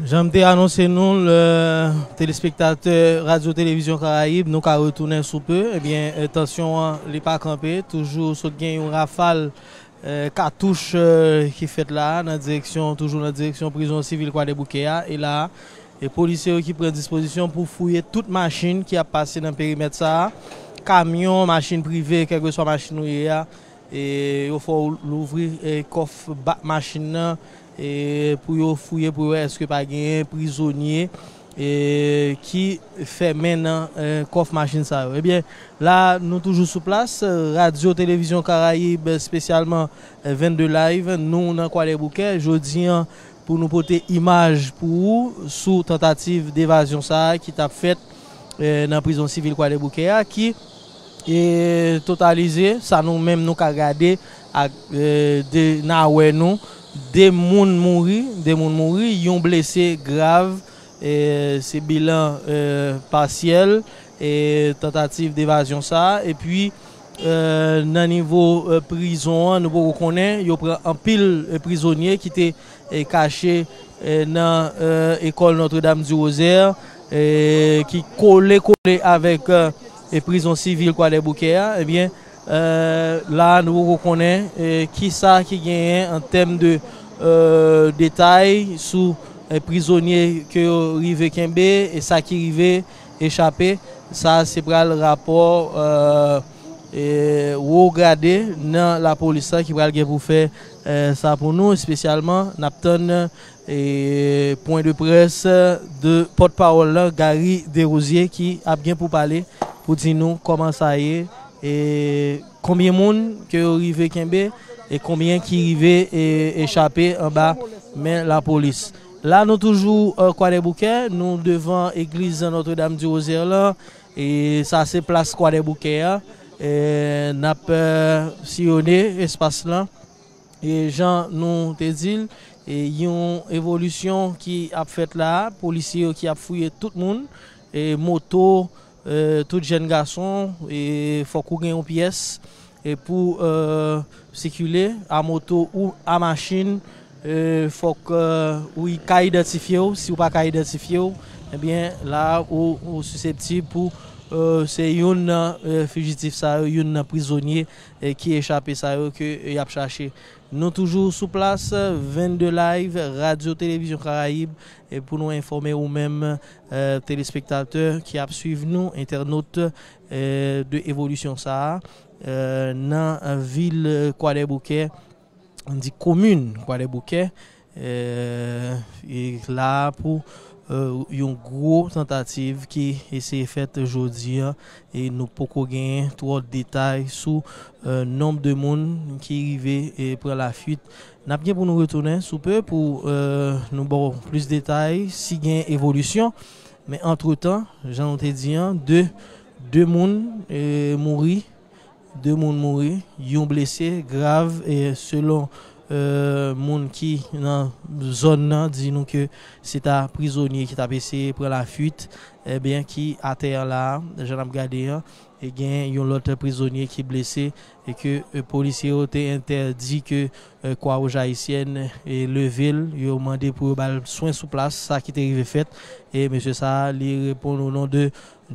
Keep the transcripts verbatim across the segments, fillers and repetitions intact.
Jan m te anonse nou, lè telespektatè Radyo Televizyon Karayib, nou ka retounen sou pe. Ebyen, eh, tansyon an, li pa kanpe. Toujou sot gen yon rafal, eh, katouch, eh, ki fèt la a, nan direksyon, toujou nan direksyon prizon sivil Kwadèboukè a. E la a, e polisye yo ki pran dispozisyon pou fouye tout machin ki ap pase nan perimèt sa a. Kamyon, machin prive, kèlkeswa machin ou ye a, e yo fè w louvri, e, kòf ba-, machin nan, e pou yo fouye pou yo wè èske pa genyen prizonye, e, ki fèmen nan, e, kòf machin sa yo. Ebyen, la, nou toujou sou plas, Radyo Televizyon Karayib, espesyalman, e, vennde Live, nou nan Kwadèboukè, jodi an, pou nou pote imaj pou ou sou tantativ devazyon sa a ki t ap fèt, e, nan prizon sivil Kwadèboukè a, ki e totalize, sa nou menm nou ka gade ak, e, de, n a wè nou, de moun mouri, de moun mouri, yon blese grav, e, se bilan, e, pasyèl, e, tantativ devazyon sa a, epi, e, nan nivo, e, prizon an, nou poko konnen, yo pran anpil, e, prizonye ki te, e, kache, e, nan, e, ekòl Notre Dame du Rosaire, e, ki kole kole avèk, e, e prizon sivil Kwadèboukè a, ebyen, e, la a nou poko konnen, e, kisa ki genyen an tèm de, e, detay sou, e, prizonye ke yo rive kenbe e sa ki rive echape. Sa se pral rapò, e, e, wo grade nan lapolis la ki pral gen pou fè, e, sa pou nou, espesyalman n ap tann e pwen de près de pòtpawòl la, Gary Desrosiers, ki ap gen pou pale, pou di nou kòman sa ye, e konbyen moun ke yo rive kenbe, e konbyen ki rive, e, echape anba men lapolis. La, nou toujou, e, Kwadèboukè, nou devan egliz Notre Dame du Rosaire la, e sa se plas Kwadèboukè a, e n ap, e, siyone espas lan. E jan nou te di l, e yon evolisyon ki ap fèt la a, polisye yo ki ap fouye tout moun, e moto, e, tout jèn gason, e fòk ou gen yon pyès, e pou, e, sikile a moto ou a machin, e fòk, e, ou ka idantifye w. Si w pa ka idantifye w, ebyen, la a, ou, ou siseptib pou, e, se youn nan, e, fijitif sa yo, youn nan prizonye, e, ki echape sa yo ke y ap chache. Nou toujou sou plas, vennde Live, Radyo Televizyon Karayib, e pou nou enfòme ou menm, e, telespektatè ki ap swiv nou, entènot, e, de evolisyon sa a, e, nan vil Kwadèboukè, di komin Kwadèboukè, e, e la pou, e, yon gwo tantativ ki eseye fèt jodi a, e nou poko genyen twòp detay sou, e, nonb de moun ki rive, e, pran lafuit. N ap gen pou nou retounen sou pe pou, e, nou ba w plis detay si gen evolisyon. Men antretan, jan nou te di an, de, de moun, e, mouri, de moun mouri, yon blese grav, e selon, e, moun ki nan zòn nan di nou ke se ta prizonye ki t ap eseye pran lafuit, ebyen, ki atè a la a, jan n ap gade an, e gen yon lòt prizonye ki blese, e ke, e, polisye yo te entèdi ke, e, Kwa Wouj Ayisyèn, e, leve l, yo mande pou yo ba l swen sou plas, sa ki te rive fèt, e mesye sa a, li reponn o non de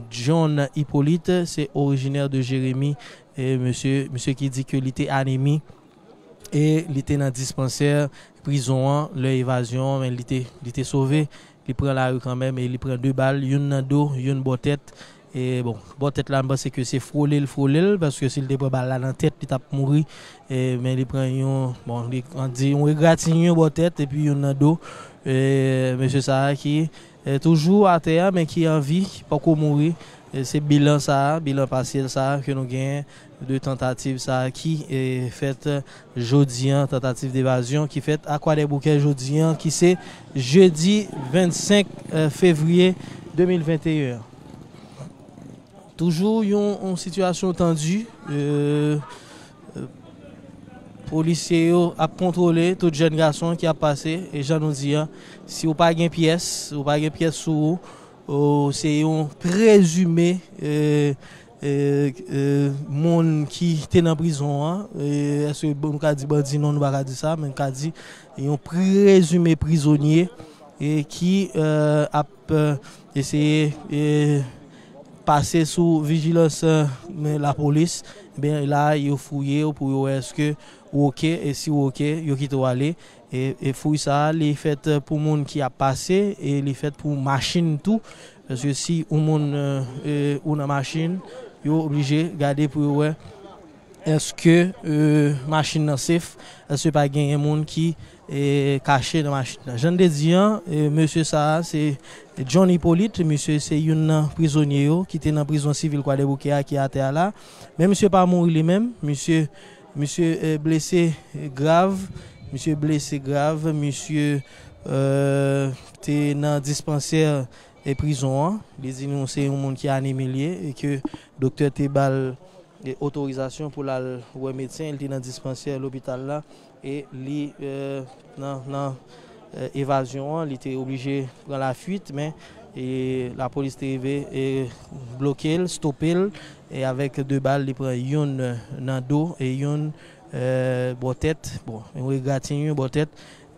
John Hyppolite, se orijinè de Jeremi, e mesye, mesye ki di ke li te anemi, e li te nan dispansè prizon an, lè evazyon an, men li te, li te sove, li pran lari kanmenm, e li pran de bal, youn nan do, youn bò tèt, e bon, bò tèt la, m panse ke se frole l, frole l, paske si l te pran bal la nan tèt, li t ap mouri, e, men li pran yon, bon, li, an di, yon egratinyon bò tèt, epi youn nan do, e, mesye sa a ki, e, toujou atè a, men ki an vi, ki poko mouri, e, se bilan sa a, bilan pasyèl sa a ke nou genyen de tantativ sa a ki, e, fèt jodi an, tantativ devazyon ki fèt a Kwadèboukè jodi an, ki se jedi vennsenk, e, fevriye de mil venteyen an. Toujou yon, yon sitiyasyon tandi, e, e, polisye yo ap kontwole tout jèn gason ki ap pase, e jan nou di an, si w pa gen pyès, ou pa gen pyès sou ou, o, se yon prezime, e, e, e, moun ki te nan prizon an, e, èske nou ka di bandi? Non, nou pa ka di sa, men nou ka di yon prezime prizonye, e ki, eh, ap, eh, eseye, eh, pase sou vijilans, eh, lapolis, ben la, yo fouye yo pou yo wè èske ou oke, e si ou oke, yo kite w ale. E, e fouy sa a, li fèt pou moun ki ap pase, e li fèt pou machin tou. Paske si ou moun, eh, eh, ou nan machin, yo oblije gade pou yo wè èske, eh, machin nan safe, èske pa genyen moun ki, eh, kache nan machin nan. Jan n te di an, eh, mesye sa a, se John Hyppolite, misye se youn nan prizonye yo ki te nan prizon sivil Kwadèboukè a ki atè a la. Men misye pa mouri li menm, misye, misye, eh, blese grav, misye blese grav, misye, eh, te nan dispansè, eh, prizon an. Li di nou se yon moun ki anemi li ye e ke doktè te ba l, eh, otorizasyon pou l al wè medsen. Li te nan dispansè lopital la e li, eh, nan, nan, eh, evazyon an, li te oblije pran lafuit, men, eh, lapolis te rive, eh, bloke l, stope l, e avèk de bal, li pran youn, eh, nan do e youn, eh, bò tèt. Bon, yon egratignen bò tèt.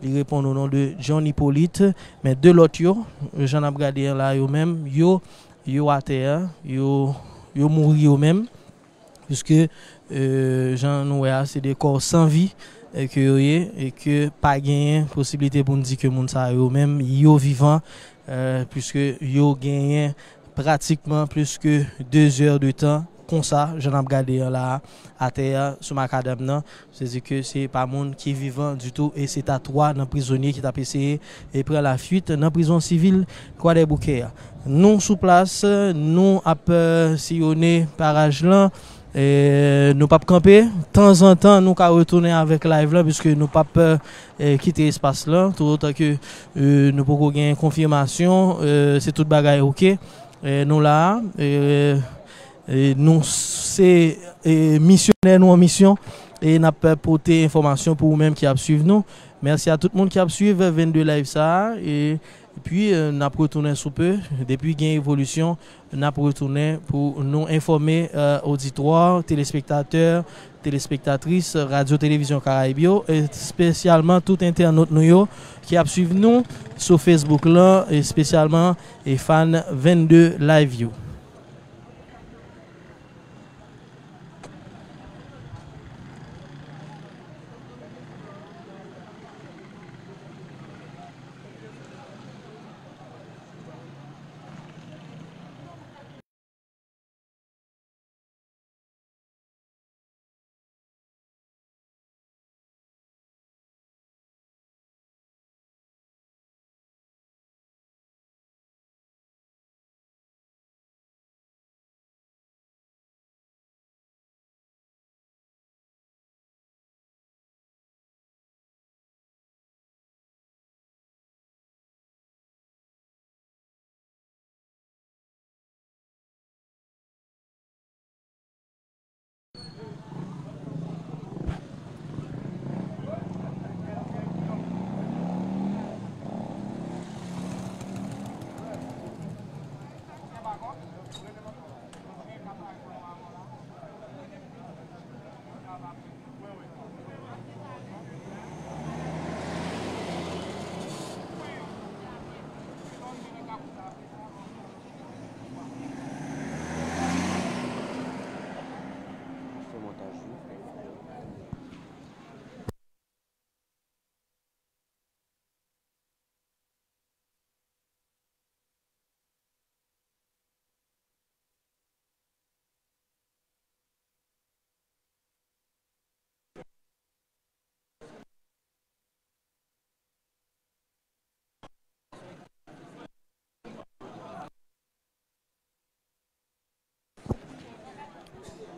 Li reponn o non de John Hyppolite, men de lòt yo, jan n ap gade an la, yo menm, yo, yo atè a, yo, yo mouri yo menm. Piske, eh, jan nou wè a, se de kò san vi, eh, ke yo ye, e ke pa genyen posiblite pou n di ke moun sa yo menm, yo vivan, eh, piske yo genyen pratikman plis ke de zè de tan konsa, jan n ap gade an la a, atè a, sou makadam nan. Se di ke se pa moun ki vivan ditou, e se ta twa nan prizonye ki t ap eseye e pran lafuit nan prizon sivil Kwadèboukè a. Nou sou plas, nou ap, eh, siyone paraj lan. Eh, nou p ap kanpe. Tanzantan, nou ka retounen avèk live lan, piske nou p ap, eh, kite espas lan. Toutotan ke, eh, nou poko gen konfimasyon, eh, se tout bagay oke. Eh, nou la a. Eh, eh, nou se, eh, misyonè, nou an misyon. E n ap pote enfòmasyon pou ou menm ki ap swiv nou. Mèsi a tout moun ki ap swiv vennde Live sa a. E Epi, eh, n ap retounen sou pe. Depi gen evolisyon, n ap retounen pou nou enfòme, eh, oditwa, telespektatè, telespektatris Radyo Televizyon Karayib yo, espesyalman tout entènot nou yo ki ap swiv nou sou Facebook lan, espesyalman, e fan vennde Live yo.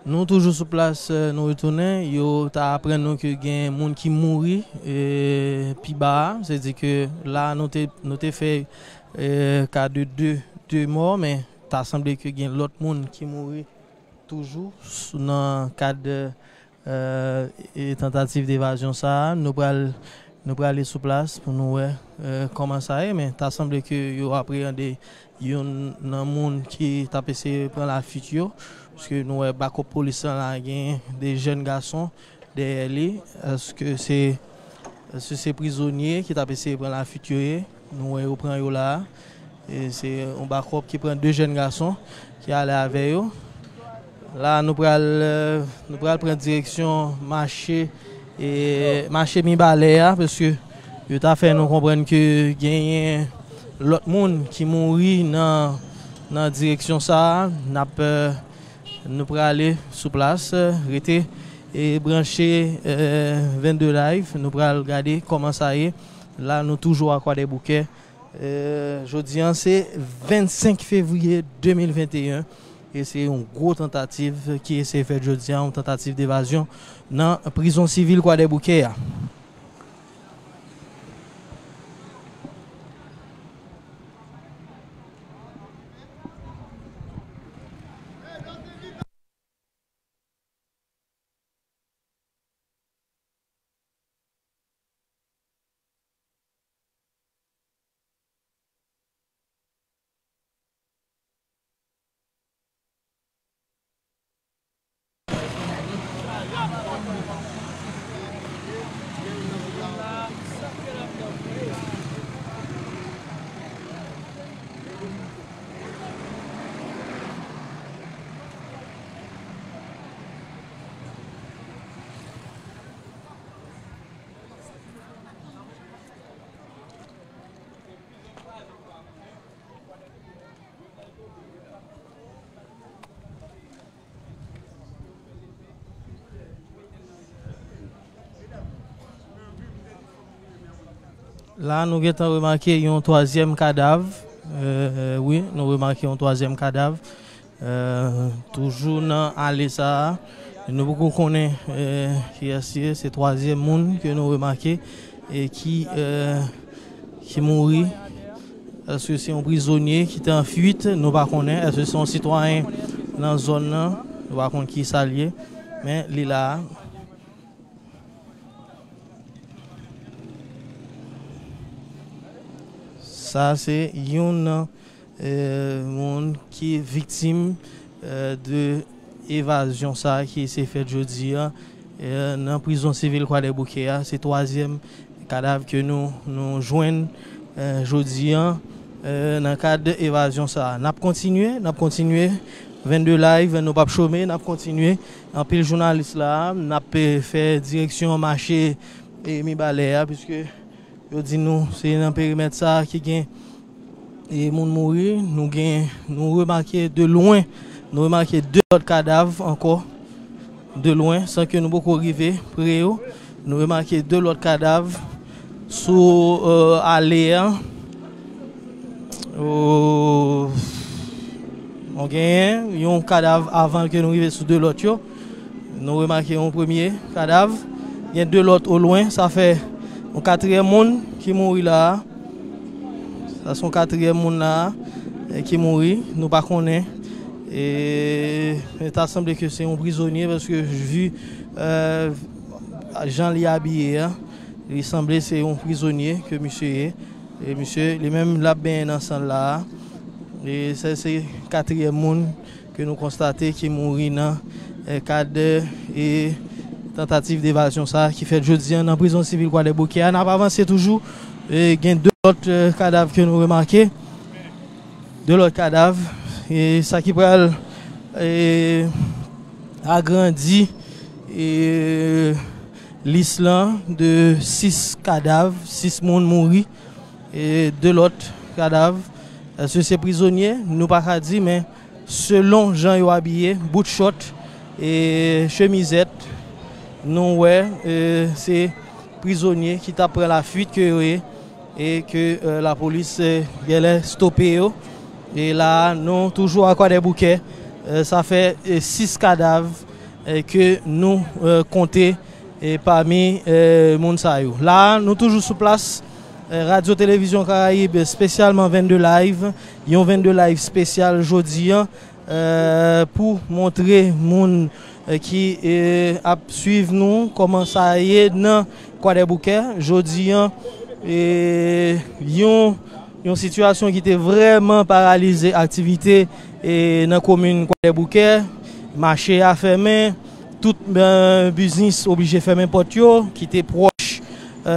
Nou toujou sou plas, eh, nou retounen. Yo ta aprann nou ke gen moun ki mouri, eh, pi ba a. Se di ke la, nou te, nou te fè, eh, ka de de, de mò, men ta sanble ke gen lòt moun ki mouri toujou s-, nan kad, eh, e tantativ devazyon sa a. Nou pral, nou prale sou plas pou nou wè, eh, kòman sa ye, men ta sanble ke yo apreyande youn nan moun ki t ap eseye pran lafuit yo, paske nou wè bakòp polis lan la gen de jèn gason dèyè li. Èske se, èske se prizonye ki t ap eseye pran lafuit yo ye? Nou wè yo pran yo la a. E se yon bakòp ki pran de jèn gason ki ale avè yo. La, nou pral, euh, nou pral pran direksyon mache, e mache Mibalè a, paske yo ta fè nou konprann ke genyen lòt moun ki mouri nan, nan direksyon sa a. N ap, euh, nou prale sou plas, euh, rete e branche, euh, vennde Live. Nou pral gade kòman sa ye. La, nou toujou a Kwadèboukè. Euh, jodi an, se vennsenk fevriye de mil venteyen, e se yon gwo tantativ ki eseye fèt jodi an, yon tantativ devazyon nan prizon sivil Kwadèboukè a. La, nou gentan remake yon twazyèm kadav. Euh, wi, nou remake yon twazyèm kadav. Euh, toujou nan ale sa a, nou poko konnen, euh, kiyès li ye. Se twazyèm moun ke nou remake e ki, euh, ki mouri. Èske se yon prizonye ki te an fuit? Nou pa konnen. Èske se yon sitwayen nan zòn nan? Nou pa konn ki sa l ye. Men li la a. Sa se youn nan, eh, moun ki viktim, eh, de evazyon sa a ki se fèt jodi a, eh, nan prizon sivil Kwadèboukè a. Se twazyèm kadav ke nou, nou jwenn, eh, jodi a, eh, nan kad evazyon sa a. N ap kontinye, n ap kontinye. Vennde Live, nou p ap chome, n ap kontinye. Anpil jounalis la a, n ap, eh, fè direksyon mache, eh, Mibalè a, piske yo di nou se nan perimèt sa a ki gen, eh, moun mouri. Nou gen, nou remake de lwen, nou remake de lòt kadav ankò, de lwen, san ke nou poko rive pre yo. Nou remake de lòt kadav sou, euh, ale a. Oh, nou genyen yon kadav avan ke nou rive sou de lòt yo. Nou remake yon premye kadav. Gen de lòt o lwen. Sa fè yon katriyèm moun ki mouri la a. Sa se yon katriyèm moun la a, eh, ki mouri. Nou pa konnen. E, men ta sanble ke se yon prizonye, paske vi, eh, jan li abiye a, li sanble se yon prizonye ke misye ye. E misye, li menm, l ap benyen nan san l la a. E sa se katriyèm moun ke nou konstate ki mouri nan, eh, kad, eh, tantativ devazyon sa a ki fèt jodi a nan prizon sivil Kwadèboukè a. N ap avanse toujou. E gen de lòt, eh, kadav ke nou remake. De lòt kadav. E sa ki pral, eh, agrandi, eh, lis lan de sis kadav, sis moun mouri, e de lòt kadav. Èske se prizonye? Nou pa ka di, men selon jan yo abiye, bout chòt e chemizèt, nou wè, e, se prizonye ki t ap pran lafuit ke yo ye, e ke, e, lapolis, e, genlè stope yo. E la a, nou toujou a Kwadèboukè, e, sa fè, e, sis kadav, e, ke nou, e, konte, e, pami, e, moun sa yo. La a, nou toujou sou plas, e, Radyo Televizyon Karayib, espesyalman Vennde Live, yon Vennde Live espesyal jodi a, e, pou montre moun, e, ki, e, ap swiv nou kòman sa ye nan Kwadèboukè. Jodi a, e, yon, yon sitiyasyon ki te vrèman paralize aktivite, e, nan komin Kwadèboukè. Mache a fèmen, tout, e, biznis oblije fèmen pòt yo, ki te pwòch, e,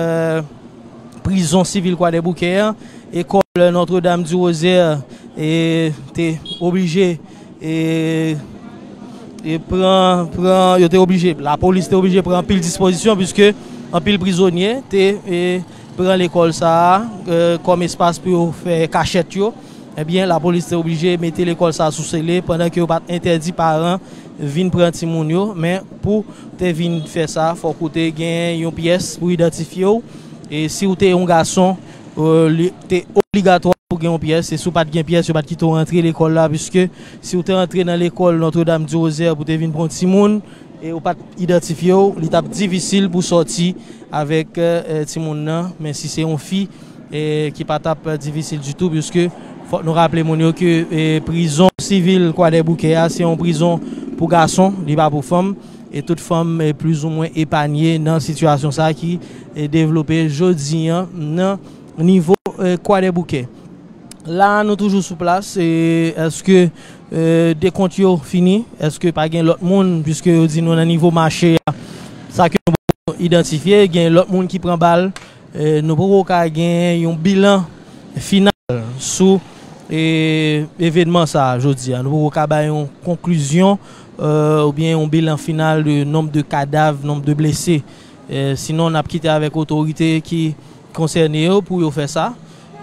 prizon sivil Kwadèboukè an. Lekòl Notre-Dame du Rosaire, e, te oblije, e, e pran, pran, yo te oblije, lapolis te oblije pran anpil dispozisyon, piske anpil prizonye te, e, pran lekòl sa a, e, kòm espas pou yo fè kachèt yo. Ebyen, lapolis te oblije mete lekòl sa a sou sele pandan ke yo pa t entèdi paran vin pran timoun yo. Men pou te vin fè sa, fòk ou te gen yon pyès pou idantifye w. E si w te yon gason, e, li te obligatwa pou gen yon pyès. E si w pa t gen pyès, yo pa t kite w rantre lekòl la, piske si w te rantre nan lekòl Notre-Dame du Rosaire pou te vin pran timoun, e ou pa t idantifye w, li t ap difisil pou sòti avèk, e, timoun nan. Men si se yon fi, e, ki pa t ap difisil ditou, piske fòk nou raple moun yo ke, e, prizon sivil Kwadèboukè a, se yon prizon pou gason, li pa pou fanm. E tout fanm, e, plizoumwen epanye nan sitiyasyon sa a ki, e, devlope jodi a nan nivo, e, Kwadèboukè. La a, nou toujou sou plas. E èske, e, dekont yo fini? Èske pa gen lòt moun? Piske yo di nou nan nivo mache a, sa ke nou poko idantifye, gen lòt moun ki pran bal. E, nou poko ka gen yon bilan final sou, e, evènman sa a jodi a. Nou poko ka bay yon konklizyon, e, oubyen yon bilan final de nonb de kadav, nonb de blese. E, sinon, n ap kite avèk otorite ki konsène yo pou yo fè sa.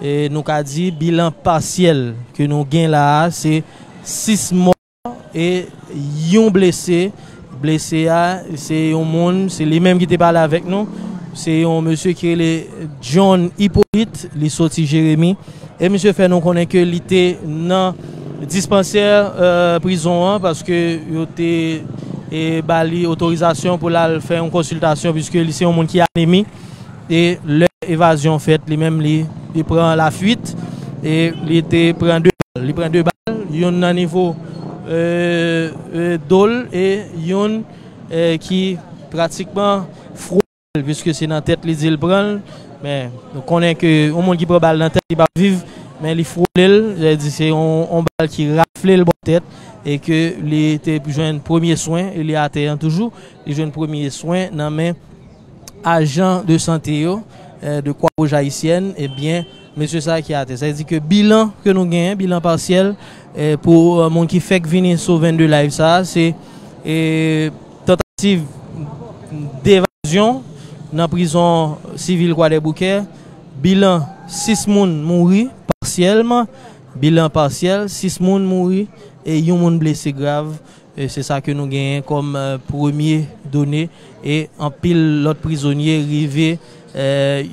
E nou ka di bilan pasyèl ke nou gen la a, se sis mò e yon blese. Blese a, se yon moun, se li menm ki te pale avèk nou. Se yon mesye ki rele John Hyppolite, li soti Jeremi. E misye fè nou konnen ke li te nan dispansè, e, prizon an, paske yo te, e, ba li otorizasyon pou l al fè yon konsiltasyon, piske li se yon moun ki anemi. E lè evazyon fèt, li menm, li, li pran lafuit, e li te pran de bal. Li pran de bal, youn nan nivo, e, e, do l, e youn, e, ki pratikman fwole l, piske se nan tèt li di l pran l. Men nou konnen ke yon moun ki pran bal nan tèt, li p ap viv, men li fwole l, sa vle di se yon, yon bal ki rafle l bò tèt, e ke li te jwenn premye swen, e li atè an toujou, li jwenn premye swen nan men ajan de sante yo, e, de Croix-Rouge Haïtienne, ebyen, mesye sa a ki atè. Sa vle di ke bilan ke nou genyen, bilan pasyèl, e, pou, e, moun ki fèk vini sou Vennde Live sa a, se, e, tantativ devazyon nan prizon sivil Kwadèboukè. Bilan, sis moun mouri pasyèlman. Bilan pasyèl, sis moun mouri e yon moun blese grav. E se sa ke nou genyen kòm, e, premye done. E anpil lòt prizonye rive, e,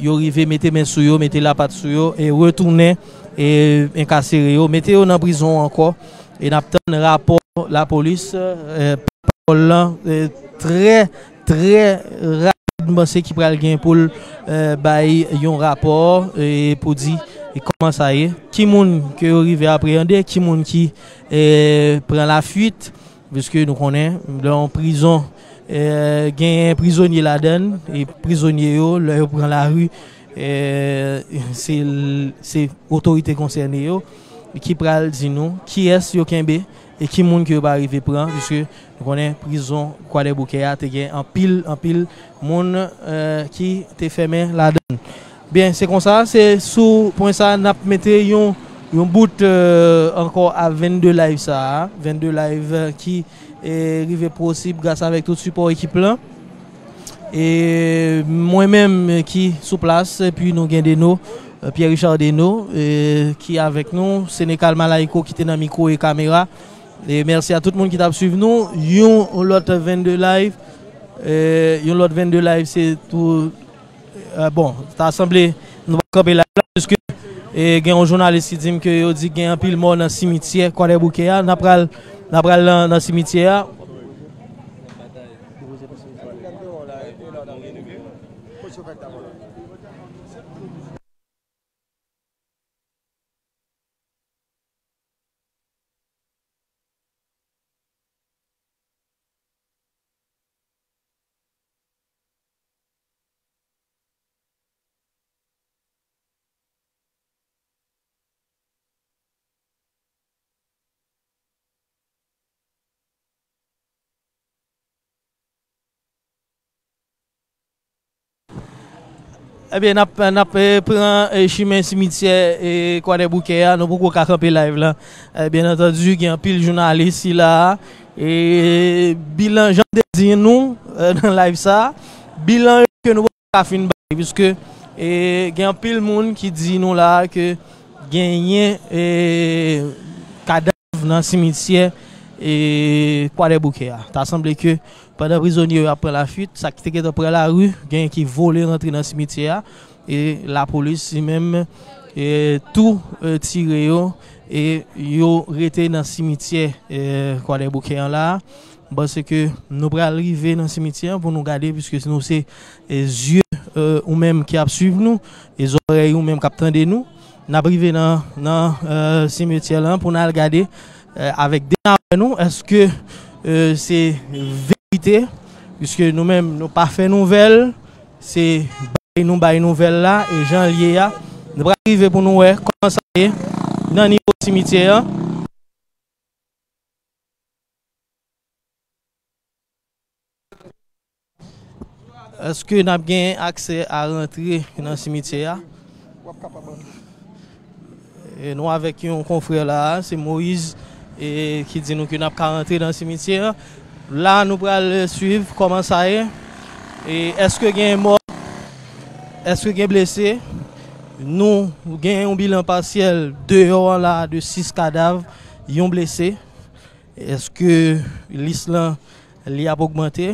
yo rive mete men sou yo, mete lapat sou yo, e retounen, e enkasere yo, mete yo nan prizon ankò. E n ap tann rapò lapolis, e, pawòl lan, e, trè, trè rapidman, se ki pral gen pou l, e, bay yon rapò, e, pou di, e, kòman sa ye, ki moun ke yo rive apreyande, ki moun ki, e, pran lafuit, piske nou konnen, nan yon prizon, e, genyen prizonye ladan l, e prizonye yo, lè yo pran lari, e, se, se otorite konsène yo ki pral di nou kiyès yo kenbe e ki moun ke yo pa rive pran, piske nou konnen prizon Kwadèboukè a te gen anpil, anpil moun, e, ki te fèmen ladan l. Byen, se konsa, se sou pwen sa a n ap mete yon, yon bout, e, ankò a Vennde Live sa a, Vennde Live, e, ki, e, rive posib gras avèk tout sipò ekip lan. E mwen menm, e, ki sou plas, epi nou gen Deno, e, Pierre Richard Deno, e, ki avèk nou, Sénécal Malaïko ki te nan mikwo e kamera. E mèsi a tout moun ki t ap swiv nou. Yon lòt Vennde Live, e, yon lòt Vennde Live, se tou, e, bon, ta sanble nou p ap kanpe la, la, piske, e, gen yon jounalis ki di m ke yo di gen anpil mò nan simityè Kwadèboukè a. N ap pral, n ap pral nan, nan simityè a. Ebyen, n ap, n ap, eh, pran, eh, chimen simityè, eh, Kwadèboukè a. Nou poko ka kanpe live la. Eh, byen antandi, gen anpil jounalis ki la a. E bilan, jan m te di nou, eh, nan live sa, bilan yo ke nou poko ka fin bay, piske, eh, gen anpil moun ki di nou la a ke genyen, eh, kadav nan simityè, eh, Kwadèboukè a. Ta sanble ke pandan prizonye yo ap pran lafuit, sa ki te gentan pran lari, genyen ki vole rantre nan simityè a, e lapolis li menm, e tou, e tire yo, e yo rete nan simityè, e Kwadèboukè an la a. M panse ke nou pral rive nan simityè an pou nou gade, piske nou se, e zye, e ou menm ki ap swiv nou, e zòrèy ou menm k ap tande nou. N ap rive nan, nan, e simityè lan pou n al gade, e avèk de nawè nou, èske, e se verite, piske nou menm, nou pa fè nouvèl, se bay nou bay nouvèl la, e jan l ye a. Nou pral rive pou nou wè kòman sa ye nan nivo simityè an. Èske n ap gen aksè a rantre nan simityè a? E nou avèk yon konfrè la a, se Moyiz, e ki di nou ke n ap ka rantre nan simityè a. La, nou pral swiv kòman sa ye. E èske gen mò? Èske gen blese? Nou gen yon bilan pasyèl deyò an la a de sis kadav, yon blese. Èske lis lan li ap ogmante?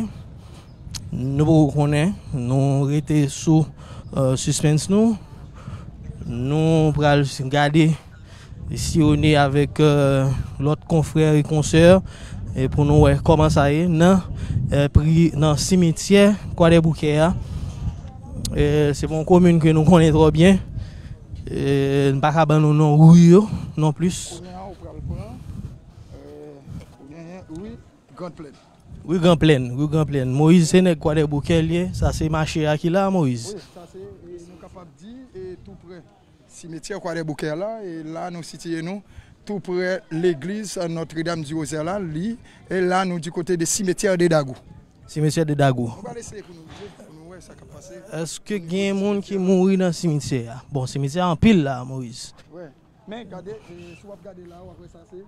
Nou poko konnen. Nou rete sou, e, sispens nou. Nou pral gade, siyone avèk, e, lòt konfrè e konsè, e pou nou wè kòman sa ye nan, e, pri, nan simityè Kwadèboukè a. E se pa yon komin ke nou konnen twò byen. E n pa ka ban nou non ri yo non plis. Kounye a, ou pral pran, e, ou genyen ri Grand Plaine. Ri Grand Plaine, ri Grand Plaine. Moyiz, se nèg Kwadèboukè l ye. Sa se mache a ki la, Moyiz. Wi, sa se, e, nou kapab di, e, tou prè simityè Kwadèboukè la. E la nou sitiye nou tou prè legliz, e, Notre-Dame du Rosaire la, li. E la nou di kote de simityè de Dagou. Simityè de Dagou. Nou pral eseye pou nou rive, pou nou wè sa k ap pase. Èske gen moun ki mouri nan simityè a? Bon, simityè a anpil la, Moyiz. Wè. Men gade, e, si w ap gade la, w ap wè sa se.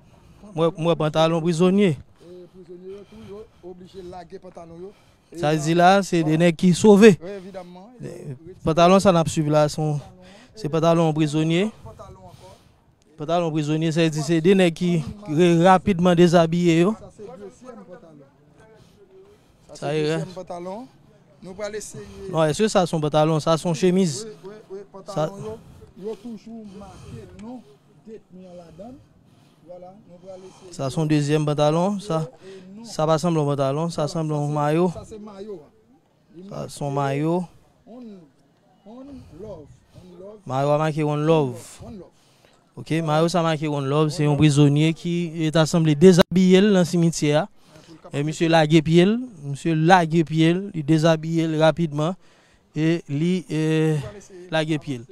Mwen, mwen pantalon prizonye. E prizonye yo tou, yo oblije lage pantalon yo. E sa vle di la, se de nèg ki sove. Wi, evidamman. E pantalon sa n ap swiv la, se yon, se pantalon prizonye. Pantalon ankò. Pantalon prizonye, sa vle di se de nèg ki re-, rapidman dezabiye yo. Sa se dezyèm pantalon. Sa se dezyèm pantalon. Nou pral eseye. Non, èske sa se yon pantalon? Sa se yon chemiz. Wi, wi, wi, pantalon yo, yo toujou make non detni an ladan l. Vwala, nou pral eseye. Sa se yon dezyèm pantalon. Sa, sa pa sanble yon pantalon, sa sanble yon mayo. Sa se mayo a. Sa se yon mayo. Mayo a make One Love. Ok, mayo sa make One Love, se yon prizonye ki, e, ta sanble dezabiye l nan simityè a. E misye lage pye l, misye lage pye l, li dezabiye l rapidman. E li, e, lage pye l.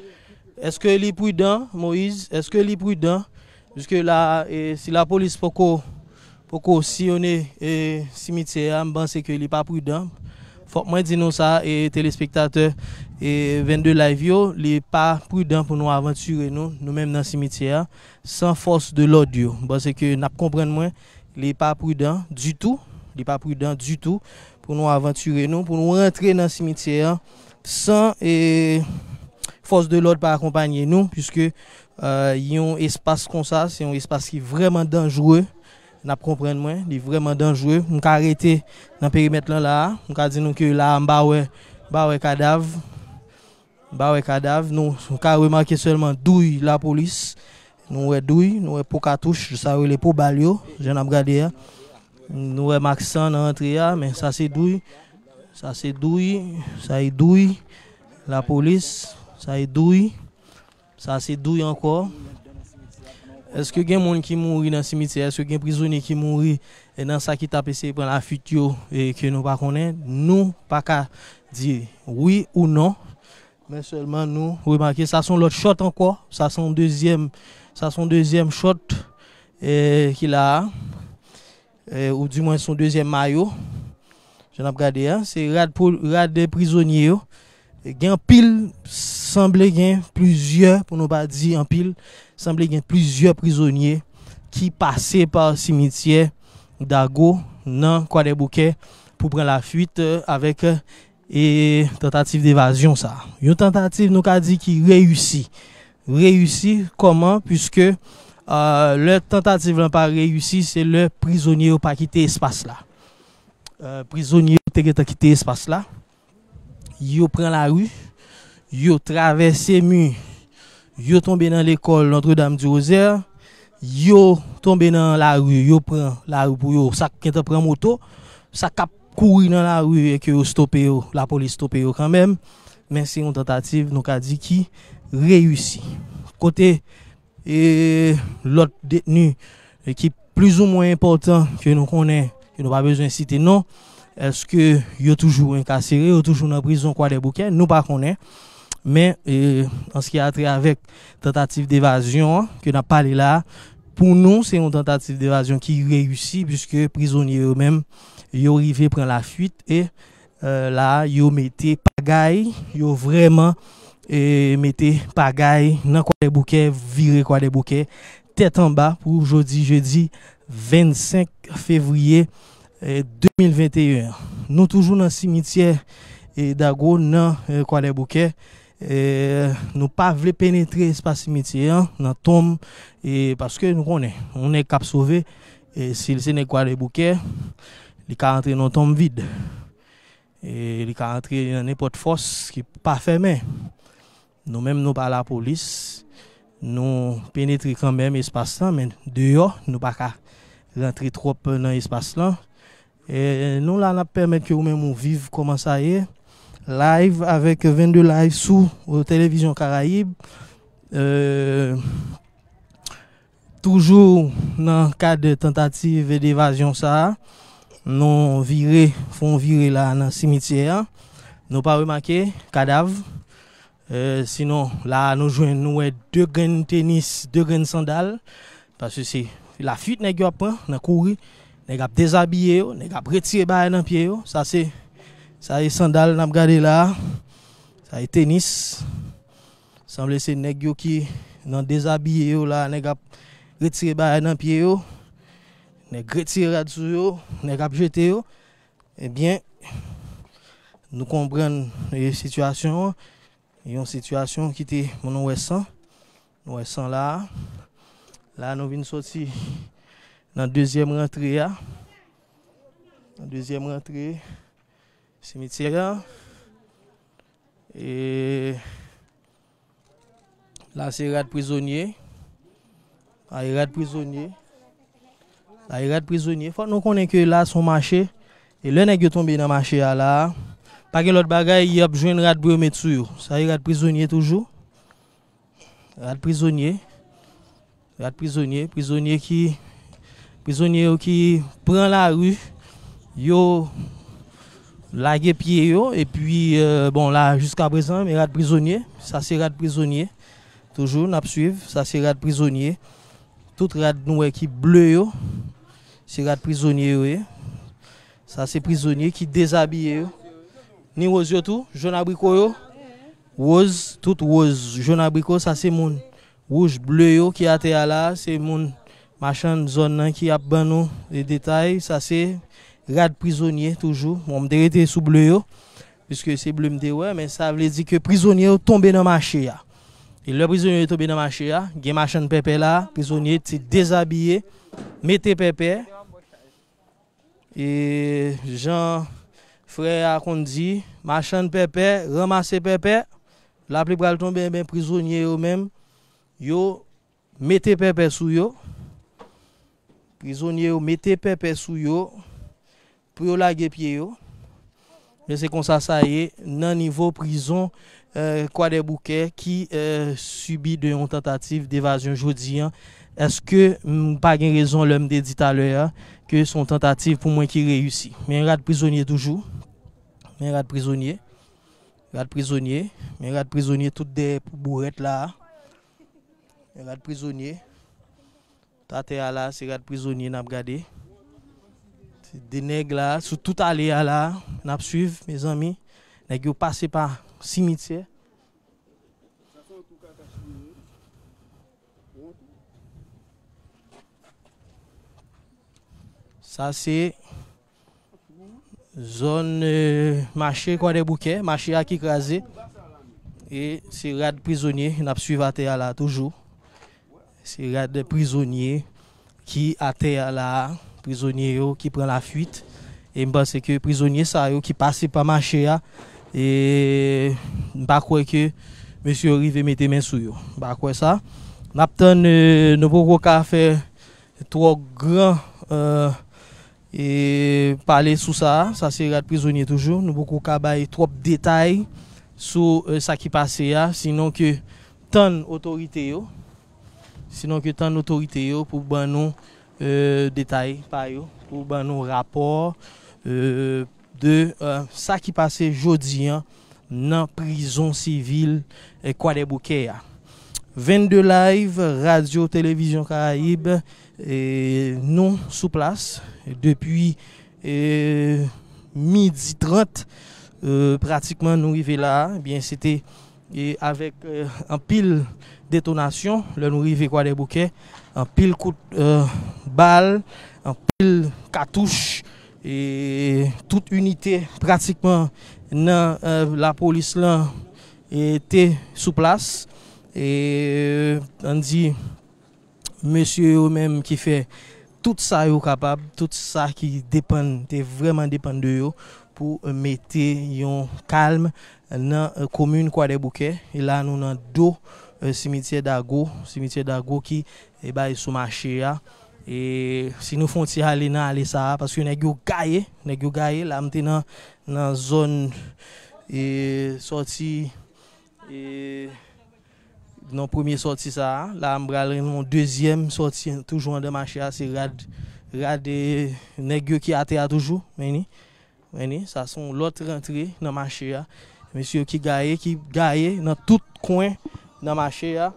Èske li pridan, Moyiz? Èske li pridan? Jiske la, e, si lapolis poko, poko siyone, e, simityè a, m panse ke li pa pridan. Fòk mwen di nou sa, e, telespektatè, e, vennde Live yo, li pa pridan pou nou avantire nou, nou menm nan simityè a, san fòs de lòd yo. M panse ke n ap konprann mwen, li pa pridan ditou, li pa pridan ditou pou nou avantire nou, pou nou rantre nan simityè a san, e, fòs de lòd pa akonpanye nou, piske, e, yon espas konsa, se yon espas ki vrèman danjre. N ap konprann mwen, li vrèman danjre. M ka rete nan perimèt lan la a, m ka di nou ke la a, m pa wè, m pa wè kadav. M pa wè kadav. Nou, nou ka remake sèlman douy lapolis. Nou wè douy, nou wè po katouch, sa yo rele po bal yo, jan n ap gade a. Nou wè mak san nan antre a, men sa se douy. Sa se douy, sa e douy lapolis, sa e douy. Sa se douy ankò. Èske gen moun ki mouri nan simityè? Èske gen prizonye ki mouri, e, nan sa ki t ap eseye pran lafuit yo, e ke nou pa konnen? Nou pa ka di wi ou non. Men sèlman nou remake, sa se yon lòt chòt ankò. Sa se yon dezyèm, sa se yon dezyèm chòt, e, ki la a. E, ou dimwen se yon dezyèm mayo. Jan n ap gade a, se rad pou, rad prizonye yo. Gen anpil, sanble gen plizyè, pou nou pa di anpil, sanble gen plizyè prizonye ki pase pa simityè Dago nan Kwadèboukè pou pran lafwit, eh, avèk, eh, e tantativ devazyon sa. Yon tantativ nou ka di ki reyisi. Reyisi kòman? Piske, eh, lè tantativ lan pa reyisi, se lè prizonye yo pa kite espas la. Eh, prizonye yo te gentan kite espas la. Yo pran lari, yo travèse mi, yo tonbe nan lekòl Notre-Dame du Rosaire, yo tonbe nan lari, yo pran lari pou yo, sa k gentan pran moto, sa k ap kouri nan lari e ke yo stope yo, lapolis stope yo kanmenm, men se yon tantativ, nou ka di, ki reyisi. Kote e lòt detni, e ki plizoumwen enpòtan ke nou konnen, ke nou pa bezwen site non, èske yo toujou enkasere, yo toujou nan prizon Kwadèboukè, nou pa konnen. Men, e, an ce qui a trait avèk tantativ devazyon an ke n ap pale la a, pou nou, se yon tantativ devazyon ki reyisi, piske prizonye yo menm, yo rive pran lafwit e, e, la a, yo mete pagay, yo vrèman, e, mete pagay nan Kwadèboukè, vire Kwadèboukè, tèt anba pou jodi jedi vennsenk fevriye, e, de mil venteyen an. Nou toujou nan simityè, e, Dago nan, e, Kwadèboukè. E, nou pa vle penetre espas simityè an, nan tonm, e, paske nou konnen, yon nèg k ap sove, e, si l se nèg Kwadèboukè, li ka antre nan tonm vid. E, li ka antre nan nenpòt fòs ki pa fèmen. Nou menm, nou pa lapolis, nou penetre kanmenm espas lan, men deyò, nou pa ka rantre twòp nan espas lan. E, nou la, n ap pèmèt ke ou menm ou viv kòman sa ye. Live avèk vennde live sou, e, Televizyon Karayib. E, toujou nan kad tantativ devazyon sa a, nou vire, fè yon vire la nan simityè a. Nou pa remake kadav. E, sinon, la a nou jwenn, nou wè de grenn tenis, de grenn sandal. Paske se lafwit nèg yo ap pran nan kouri. Nèg ap dezabiye yo, nèg ap retire bagay nan pye yo. Sa se, sa se sandal n ap gade la a. Sa se tenis. Sanble se nèg yo ki nan dezabiye yo la, nèg ap retire bagay nan pye yo. Nèg retire rad sou yo, nèg ap jete yo. Ebyen, nou konprann, e, sitiyasyon an. Yon sitiyasyon ki te, bon, nou wè san. Nou wè san la a. La a, nou vin soti nan dezyèm rantre a. Nan dezyèm rantre simityè a. E la, se rad prizonye. La, e rad prizonye. La, e rad prizonye. Fòk nou konnen ke la, se yon mache. E lè nèg yo tonbe nan mache a la, pa gen lòt bagay, y ap jwenn rad pou yo met sou yo. Sa, e rad prizonye toujou. Rad prizonye. Rad prizonye. Prizonye ki, prizonye yo ki pran lari, yo lage pye yo, epi, e, bon, la, jiska prezan, men rad prizonye, sa se rad prizonye. Toujou, n ap swiv, sa se rad prizonye. Tout rad nou wè ki ble yo, se rad prizonye yo ye. Sa se prizonye ki dezabiye yo. Ni woz yo tou, jòn abriko yo. Woz, tout woz, jòn abriko, sa se moun wouj, ble yo ki atè a la, se moun machann zòn nan ki ap ban nou de detay. Sa se rad prizonye toujou. Bon, m te rete sou ble yo, piske se ble m te wè, men sa vle di ke prizonye yo tonbe nan mache a. E lè prizonye yo tonbe nan mache a, gen machann pèpè la, prizonye te dezabiye, mete pèpè. E jan frè a konn di, machann pèpè, ranmase pèpè, lapli pral tonbe, men prizonye yo menm, yo mete pèpè sou yo. Prizonye yo mete pèpè sou yo pou yo lage pye yo. Men se konsa sa ye nan nivo prizon, eh, Kwadèboukè ki, eh, sibi de yon tantativ devazyon jodi an. Èske m pa gen rezon lè m te di talè a ke se yon tantativ pou mwen ki reyisi? Men rad prizonye toujou. Men rad prizonye. Rad prizonye. Men rad prizonye tout dèyè pou bourèt la a. Men rad prizonye. Atè a la, se rad prizonye n ap gade. Se de nèg la, sou tout ale a la, n ap swiv, mezanmi. Nèg yo pase pa simityè. Sa se zòn, eh, mache Kwadèboukè, mache a ki kraze. E se rad prizonye n ap swiv atè a la toujou. Se rad prizonye ki atè a la, prizonye yo ki pran lafuit. E m panse ke prizonye sa yo ki pase pa mache a, e m pa kwè ke mesye yo rive mete men sou yo. M pa kwè sa. N ap tann, eh, nou poko ka fè twò gran, eh, e pale sou sa a. Sa se rad prizonye toujou. Nou poko ka bay twòp detay sou, eh, sa ki pase a, sinon ke tann otorite yo, sinon ke tann otorite yo pou ban nou, eh, detay pa yo, pou ban nou rapò, eh, de, eh, sa ki pase jodi an nan prizon sivil, eh, Kwadèboukè a. Vennde Live, Radyo Televizyon Karayib, eh, nou sou plas depi, eh, midi trant, eh, pratikman nou rive la a. Ebyen, se te, eh, avèk, eh, anpil detonasyon lè nou rive Kwadèboukè, anpil kout, eh, bal, anpil katouch, e tout inite pratikman nan, eh, lapolis lan, e te sou plas. E ann di, mesye yo menm ki fè tout sa yo kapab, tout sa ki depann, te vrèman depann de yo pou mete yon kalm nan, eh, komin Kwadèboukè. E la nou nan do, eh, simityè Dago, simityè Dago ki, e, bay sou mache a. E si nou fè yon ti ale nan ale sa a, paske nèg yo gaye, nèg yo gaye. La m te nan, nan zòn, e, sòti, e, nan premye sòti sa a. La m pral nan yon dezyèm sòti toujou anndan mache a, se rad, rad, e, nèg yo ki atè a toujou, men ni. Men ni, sa se yon lòt rantre nan mache a. Mesye yo ki gaye, ki gaye nan tout kwen nan mache a.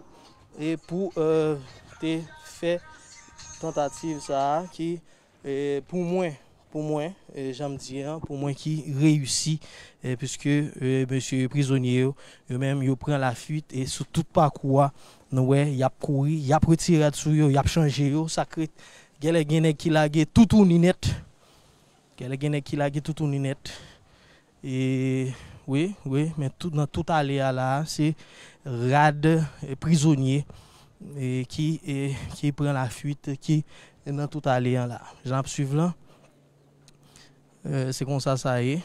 E pou, eh, te fè tantativ sa a ki, eh, pou mwen, pou mwen, eh, jan m di an, pou mwen ki reyisi, eh, piske, eh, mesye prizonye yo, yo menm, yo pran lafuit e sou tout pakou a, nou wè, y ap kouri, y ap retire rad sou yo, y ap chanje yo, sa k ret, genlè gen nèg ki lage toutouni nèt. Genlè gen nèg ki lage toutouni nèt. E, wi, wi, men tout, nan tout ale a la, se rad, e, prizonye, e, ki, e, ki pran lafuit, ki nan tout ale an la. Jan ap swiv lan, e, se konsa sa ye.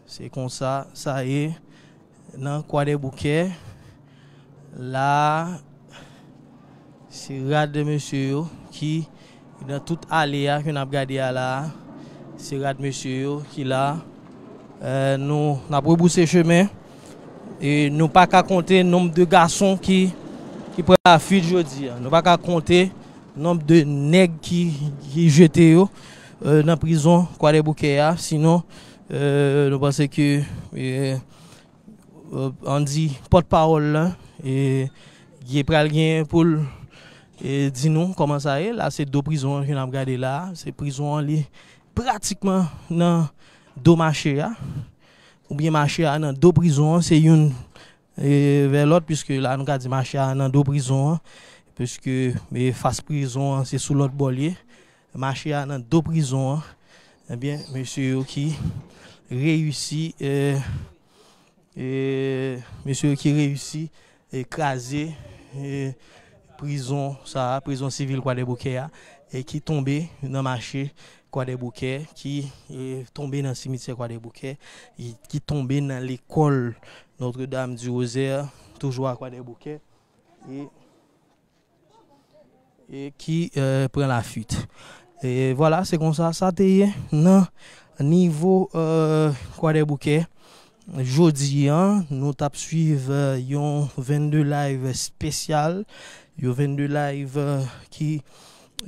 Se konsa sa ye nan Kwadèboukè. La, se rad mesye yo ki nan tout ale a ke n ap gade a la. Se rad mesye yo ki la. Eh, nou, n ap rebouse chemen. E nou pa ka konte nonb de gason ki, ki pran lafuit jodi a. Nou pa ka konte nonb de nèg ki, ki jete yo, eh, nan prizon Kwadèboukè a. Sinon, eh, nou panse ke, eh, eh, ann di, pòtpawòl lan, eh, gen pral gen pou l, eh, di nou kòman sa ye. La, se do prizon an ke n ap gade la. Se prizon an, li pratikman nan do mache a. Oubyen mache a nan do prizon an. Se youn, eh, vè lòt, piske la, nou ka di mache a nan do prizon an. Piske, eh, fas prizon an, se sou lòt bò l ye. Mache a nan do prizon an. Ebyen, mesye yo ki reyisi, eh, e, mesye yo ki reyisi, e, kraze, e, prizon sa a, prizon sivil Kwadèboukè a, e ki tonbe nan mache Kwadèboukè, ki, e, tonbe nan simityè Kwadèboukè, e ki tonbe nan lekòl Notre-Dame du Rosaire, toujou a Kwadèboukè. E e ki, eh, pran lafuit. E vwala, se konsa sa te ye nan nivo, eh, Kwadèboukè. Jodi a, nou t ap swiv, eh, yon vennde live espesyal, yon vennde live, eh, ki,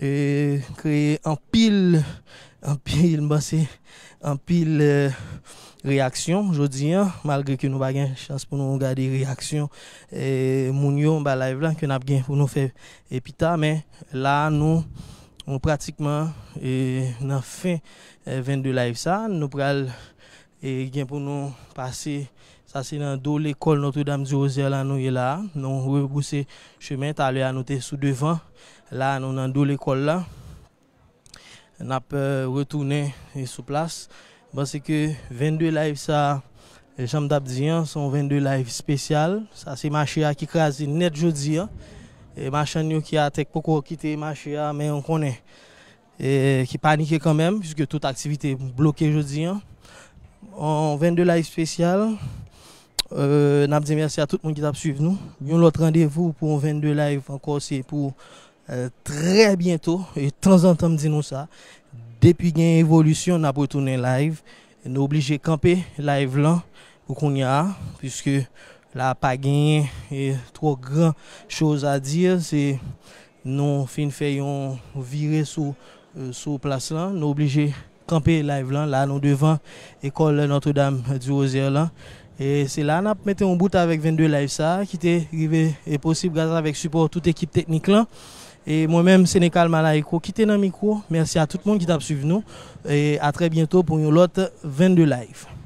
eh, kreye anpil, anpil, m panse, anpil, eh, reyaksyon jodi a, malgre ke nou pa gen chans pou nou gade reyaksyon, eh, moun yo anba live la, ke n ap gen pou nou fè, eh, pita, men la, nou, nou pratikman, eh, nan fen, eh, vennde live sa, nou pral e gen pou nou pase. Sa se nan do lekòl Notre-Dame du Rosaire la nou ye la. Nou rebouse chemen. Talè a nou te sou devan. La nou nan do lekòl la. N ap, euh, retounen, e, sou plas. M panse ke vennde live sa, jan m t ap di an, se yon vennde live espesyal. Sa se mache a ki kraze nèt jodi an. E machann yo ki atè k poko kite mache a, men ou konnen, e, ki panike kanmenm, piske tout aktivite bloke jodi an. Yon vennde live espesyal. Euh, n ap di mèsi a tout moun ki t ap swiv nou. Yon lòt randevou pou yon vennde live ankò, se pou, euh, trè byento. E tanzantan m di nou sa, depi gen evolisyon, n ap retounen live. Nou oblije kanpe live lan pou kounye a, piske la pa genyen, e, twò gran choz a di. Se nou fin fè yon vire sou, euh, sou plas lan. Nou oblije kanpe live lan. La nou devan ekòl Notre-Dame du Rosaire lan. E se la n ap mete yon bout avèk vennde live sa a ki te rive e posib gras avèk sipò tout ekip teknik lan. E mwen menm, Sénécal Malayko ki te nan mikwo. Mèsi a tout moun ki t ap swiv nou. E a trè byento pou yon lòt vennde live.